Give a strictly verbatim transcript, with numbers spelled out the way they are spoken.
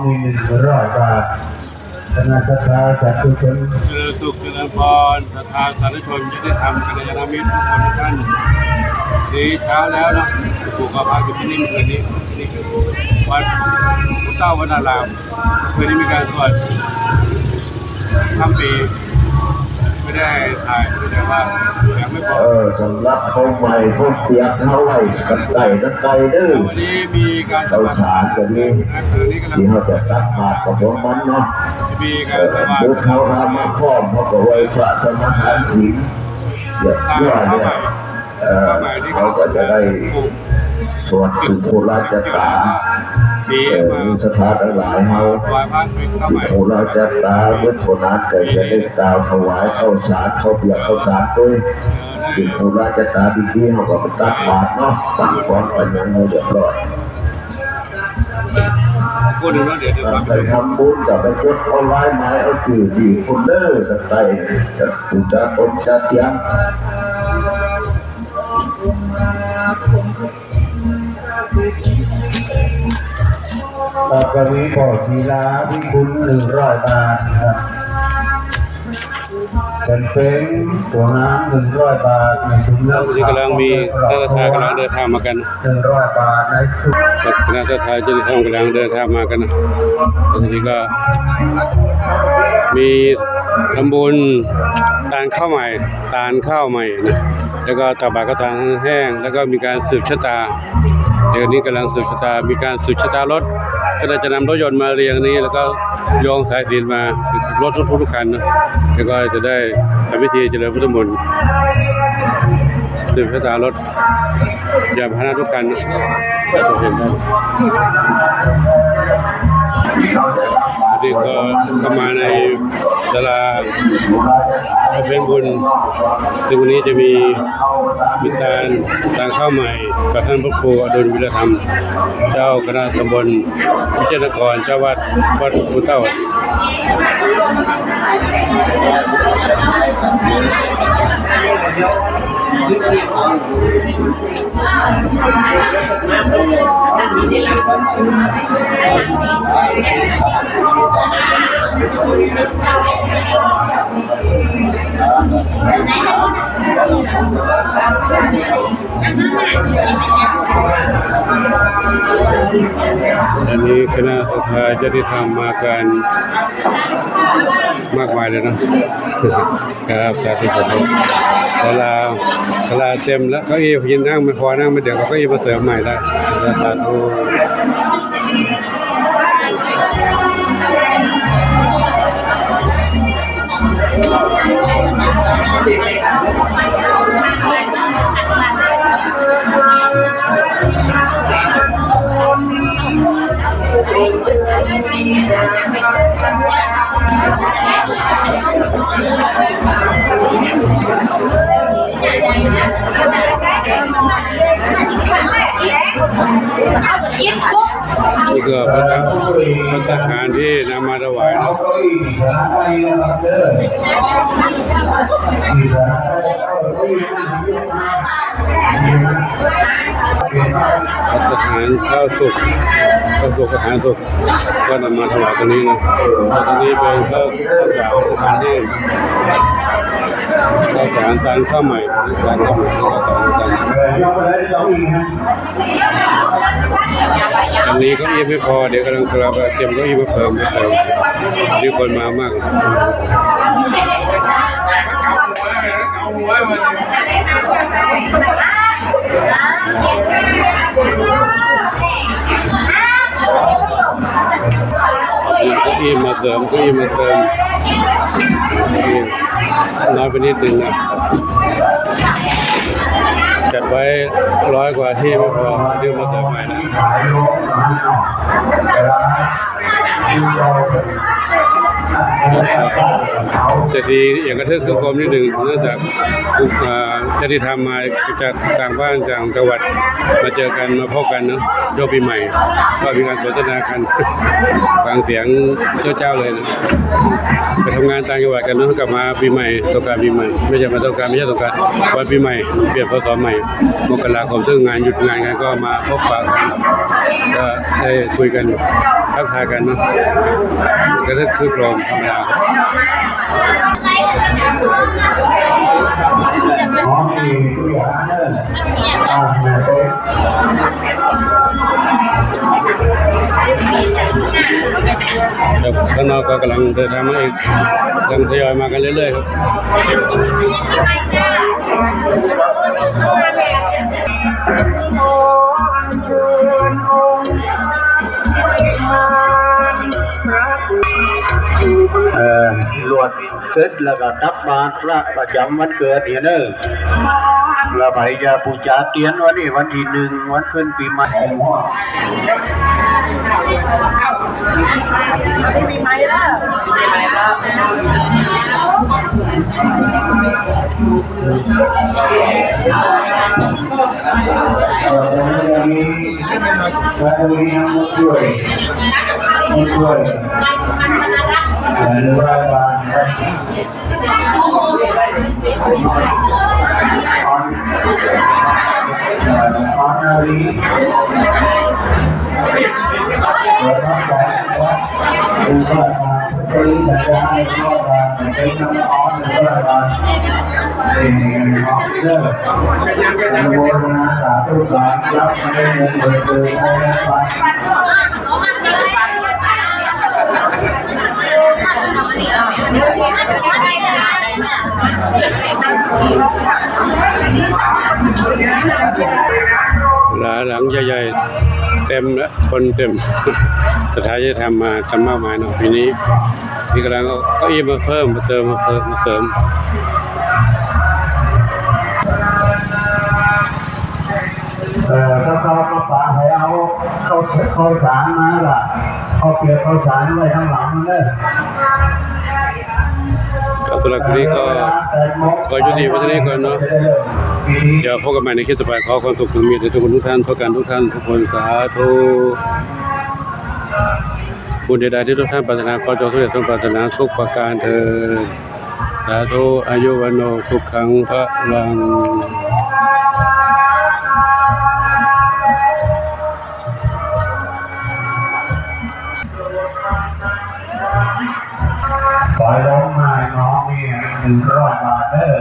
มีหนึ่งร้อยบาท คณะศรัทธาสาธุชน เจริญสุขเจริญพร ศรัทธาสาธุชน ญาติธรรม กัลยาณมิตรทุกคนทุกท่าน นี้เช้าแล้วนะ หลวงปู่ก็พักอยู่ที่นี่เมื่อคืนนี้ ที่นี่คือวัดพุทธวนาราม คืนนี้มีการสวดข้ามปี ไม่ได้ถ่าย แต่ว่ายังไม่พอ เออ สำหรับข้าวใหม่ข้าวเปียก เฮาไว้กันไก่กันไก่เด้อ วันนี้มีการ ข้าวสารก็มี ที่เฮาจะตักบาตรกับพวกมันเนาะ มีการ เออ สวด บุญเขาพามาพร้อม เขาก็ไหว้พระสมาทานศีล เรียบร้อยแล้ว เอ่อ เขาก็จะได้สวดสุโขราชจตา เอ่อ ศรัทธาทั้งหลายเฮา สุโขราชจตา เมื่อเท่านั้นก็จะได้กล่าวถวายข้าวสาร ข้าวเปียกข้าวสารด้วย สุโขราชจตาดีๆ เฮาก็ไปตักบาตรเนาะ ตั้งกองไปยังให้เรียบร้อย พูดถึงเรื่องเดี๋ยวเดี๋ยว ไปทำบุญกับไปจดเอาลายไม้เอาจื่อดีคนเด้อ ตั้งแต่จะปูจาตนจาเตียง ต่อไปนี้พ่อศิลาวิคุณ หนึ่งร้อยบาทครับ เป็นเป็นตัวน้ำ หนึ่งร้อยบาท ในชุมชน นี่กำลังมี ครอบครัว นักศรัทธากำลังเดินทางมากัน หนึ่งร้อยบาท ในชุม ครับ คณะศรัทธาญาติธรรมกำลังเดินทางมากันนะ แล้วทีนี้ก็มีทำบุญตานข้าวใหม่ ตานข้าวใหม่นะ แล้วก็ตักบาตรข้าวสารแห้ง แล้วก็มีการสืบชะตา เดี๋ยวนี้กำลังสืบชะตา มีการสืบชะตารถ ก็เลยจะนำรถยนต์มาเรียงนี้ แล้วก็โยงสายสิญจน์มา รถทุกๆคันนะ แล้วก็จะได้ทำพิธีเจริญพุทธมนต์ สืบชะตารถ ยานพาหนะทุกคันนะ นี่ก็เข้ามาในศาลาบำเพ็ญบุญ ซึ่งวันนี้จะมี มีตาน ตานข้าวใหม่ กับท่านพระครูอดุลวีรธรรม เจ้าคณะตำบลวิเชษฐนคร เจ้าวัดวัดภูเต้า อันนี้คณะศรัทธาญาติธรรมมากันมากมายเลยเนาะ ครับ สาธุ สาธุ ศาลา ศาลาเต็มแล้ว เก้าอี้ยืนนั่งไม่พอ นั่งไม่เดี๋ยว เอาเก้าอี้มาเสริมใหม่ละ สาธุ นี่ก็ภัตตา ภัตตาหารที่นำมาถวายนะ ภัตตาหารข้าวสุก ข้าวสุกอาหารสุก ก็นำมาถวายตรงนี้นะ ตรงนี้เป็นข้าว ข้าวสารอาหารแห้ง ข้าวสาร ตานข้าวใหม่ ตานข้าวใหม่ ข้าวสาร ตาน อันนี้เก้าอี้ไม่พอ เดี๋ยวกำลัง กำลังเตรียมเก้าอี้มาเพิ่ม เพิ่ม มีคนมามาก เก้าอี้มาเสริม เก้าอี้มาเสริม น้อยไปนิดนึงนะ จัดไว้ร้อยกว่าที่ไม่พอ เดี๋ยวมาเสริมใหม่นะ เศรษฐีอย่างกระเทือกคือกลมนิดหนึ่ง เนื่องจาก อ่า ญาติธรรมมาจากต่างบ้านต่างจังหวัด มาเจอกันมาพบกันเนาะ ช่วงปีใหม่ ก็มีการสนทนากัน ฟังเสียงเจ้าเจ้าเลยนะ ไปทำงานต่างจังหวัดกันเนาะ กลับมาปีใหม่ สงกรานต์ปีใหม่ ไม่ใช่มาสงกรานต์ ไม่ใช่สงกรานต์ วันปีใหม่ เปลี่ยน พ.ศ. ใหม่ มกราคม ซึ่งงานหยุดงานกันก็มาพบปะกัน ก็ได้คุยกัน ทักทายกันเนาะ ก็คือ คือกลองธรรมดาครับ อ๋อ มีผู้ใหญ่บ้านเนอะ อ่า มาเต็ม ครับ ข้างนอกก็กำลังเดินทางมาอีก กำลังทยอยมากันเรื่อยๆครับ เอ่อ ลวดเสร็จแล้วก็ตักบาตรพระประจำวันเกิดเนี่ยเนอะ แล้วไปจะปูจาเตียนวันนี้วันที่หนึ่ง วันขึ้นปีใหม่ วันนี้มาช่วย มาช่วย หรือว่าบาง ออนนาลี เดี๋ยวน้องจ๋า ดูว่ามา ซื้อสัญญาให้พ่อมา เป็นน้ำอ้อนหรือว่ามา เป็นน้องเลิก อนุโมทนาสาธุสาธุ รับมาได้เงินเดือนเดือนได้แล้วไป หลาหลังใหญ่ๆ เต็มแล้ว คนเต็ม ศรัทธาญาติธรรมมากันมากมายเนาะ ปีนี้ นี่กำลังเอาเก้าอี้มาเพิ่ม มาเติม มาเพิ่ม มาเสริม เอ่อ ถ้าเขามาปาให้เอาข้าว ข้าวสารมาล่ะ เอาเปรียบข้าวสารไว้ข้างหลังนั่นเด้อ ครับ สำหรับคลิปนี้ก็ขอยุติไว้เท่านี้ก่อนเนาะ เดี๋ยวพบกันใหม่ในคลิปต่อไป ขอความสุขจงมีแด่ทุกคนทุกท่าน ทุกการทุกท่าน ทุกคน สาธุ บุญใดๆที่ทุกท่านปรารถนา ขอจงสำเร็จสมปรารถนาทุกประการเทอญ สาธุ อายุวัณโณ สุขัง พลัง ขอให้ร้องไห้น้องเนี่ย หนึ่งร้อยบาทเด้อ